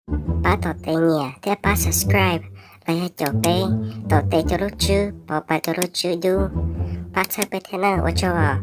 Pab tom tes nyiam thiab pab subscribe los yog caum peb tom tes cov lub tswb pov pas cov lub tswb dub. Pab txhawb peb thiab nawb, ua tsaug os.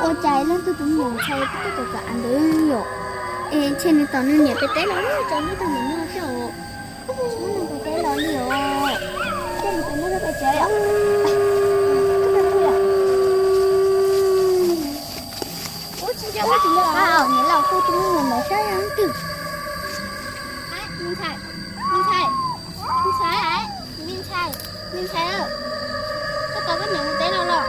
Ua cas leej twg tus me nyuam ntxhais twb tau kam av ntawd yom? Es ntshe nws tom nws niam pem teb los tso nws tus niam noj thiab os. Nws pem teb los li os. Tej nws pem muab rau pem tsev os. Ub, tsis nco qab tsis nco qab os, niam laus kuj tus me nyuam npaum sab yog leej twg. Me ntxhais, me ntxhais, me ntxhais, me ntxhais, me ntxhais, koj tos koj niam mus teb los los?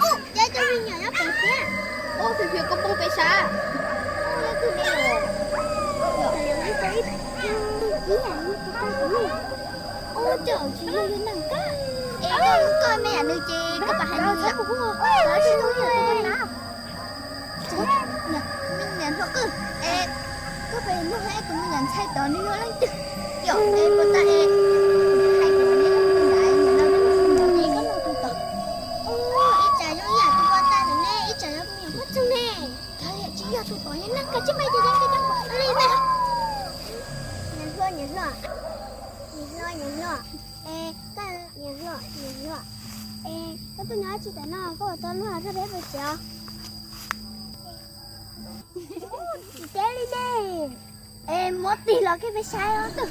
Ub, cov me nyuam nyob pem thiab. Ub, fiv fiv koj poob pem sab. Ub, cov tsis yog yus neeg kab. Es koj me nyuam nws ces koj pab hais nws. Me nyuam hluas, es koj pab nug hais tus me nyuam ntxhais tod nws yog leej twg. Yog es puas tas es hais tias neb leej twg ntawd, nim no neb leej twg ntawd es koj nug tus tod. Ub, ib tsam zoo ib yam tus puas tas ntawm nej, ib tsam yog tus me nyuam poj ntxoog ne. Kav liam, tsis yog tus tod, yog neeg koj tsis pab ces yeej koj coj pom li ntag. Niam hluas, niam hluas, niam hluas, niam hluas, es koj, niam hluas, niam hluas, es koj tuaj nyob dab tsi tam no, koj ua tau luag rau peb pes tsev os? Tsis teb li ne. Es muab tig los koj peb saib os.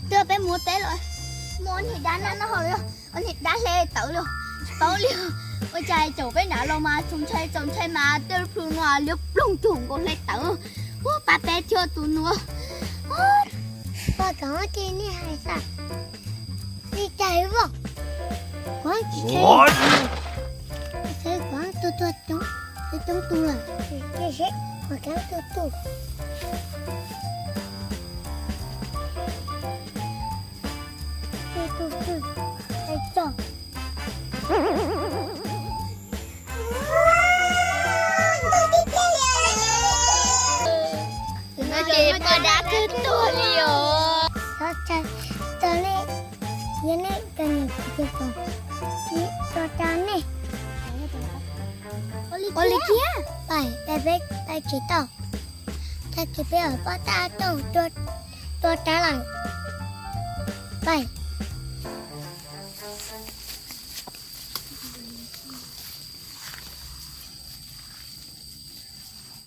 Twb peb mus teb los, muaj niag dab noj noj haus li, niag dab hle tawv li, tsis paub li. Ua cas caum peb nrad los mas txaus ntshai, txaus ntshai mas tej plhu no liab ploog cuag nkaus hle tawv. Ua pab peb thiab tus nus. Pog, thaum ub ces nej hais xav li cas voj? Kuv tsis, kuv tuaj tuaj coob, coob tus lawm, ces seb kuv coob tus tus. Ces tus twg hais txog. Ces poj dab twb tuag li os. Xyov txog li, yog nej cov niam cov txiv kom xyov txog nej. Ua li thiab, pais, pais peb pais tsis tau. Tag kis peb poj dab tuaj, tuaj rab lawm. Pais.